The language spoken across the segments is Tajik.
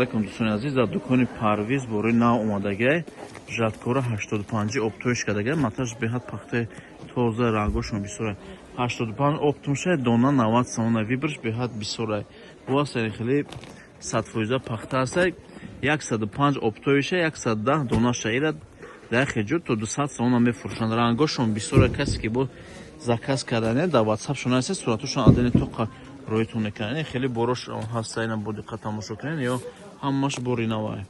Алайкум, дӯстони азиз. Дар дукони Парвиз бораи нав омадагай, жаткора 85 оптовый кардагай. Маташ беҳад пахтаи тоза, рангошон бисёра. 85 оптом ша, дона 90 сомона. Выбор ш беҳад бисёра. Боастани хеле 100% пахта ҳастай. 105 оптовый ша, 110 донаша. Ира дар хеҷо то 200 сомона мефурӯшанд. Рангошон бисёра. Касе ки бо заказ кардане, дар ватсапшон ҳаста, суратошон адани тоқа роитон мекунанд. Хеле борош ҳаста, ина бо диққат тамошо кунед. Ё ҳамаш бори навай,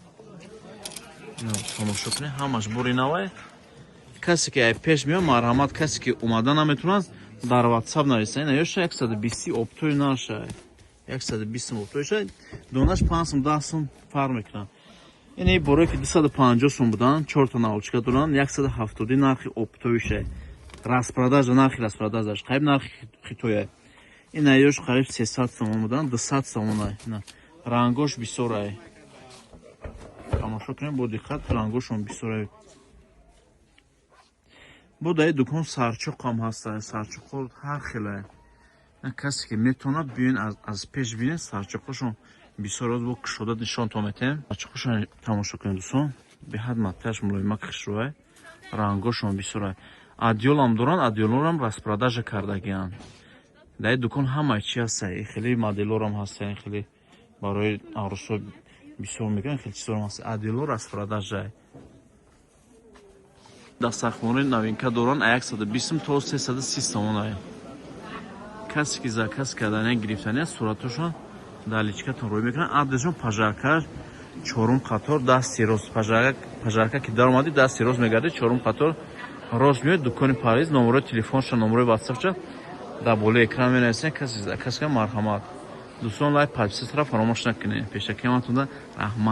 тамошо кунед, ҳамаш бори навай. Касе ки ай пеш меояд, марҳамат. Касе ки омада наметавонад, дар ватсап нависа. Ина ёша 120 оптовый наша, 120 оптовый ша, донаш 5 сум, 10 сум фарқ мекунад. Ин борое ки 250 сум буданд, чорта наволочка доранд, 170 нархи оптовый ша. Распродажа, нархи распродажа ш, қариб нархи хитоя. Ин аёш қариб 300 сомон буданд, 200 сомона. Рангош бисёрай, тамошо кунем бо диққат, рангошон бисёрай. Бо дар дукон сарчоқам ҳаста, сарчоқҳо ҳар хелай. Касе ки метавонад, биёен, аз пеш бинед, сарчоқҳошон бисёр. Бо кушода нишонтон метаҳем. Сарчоқҳошон тамошо кунед, дӯстон, беҳад маташ мулоимак, хушрӯай, рангошон бисёрай. Одеяло ам доранд, одеяло рам распродажа кардагианд. Дар дукон ҳамаи чи ҳаста, хеле моделорам ҳаста, хеле барои арӯсо бисёр мекунанд, хеле чизорам ҳаста. Одеяло распродажа. Дастархонаи новинка доранд, 120 то 330 сомона. Касе ки заказ кардани, гирифтани, суратошон дар личка тон рӯй мекунанд. Адресшон: Пожарка, чорум қатор, дасти рост. Пожарка ки даромадӣ, дасти рост мегардӣ, чорум қатор, рост меояд, дукони Парвиз. Номерои телефонша, номерои ватсапша дар болои экран менависем. Касе заказ кунад, марҳамат. Дӯстон, лайк, подписаться ро фаромӯш накунед. Пешакиаматонда раҳмат.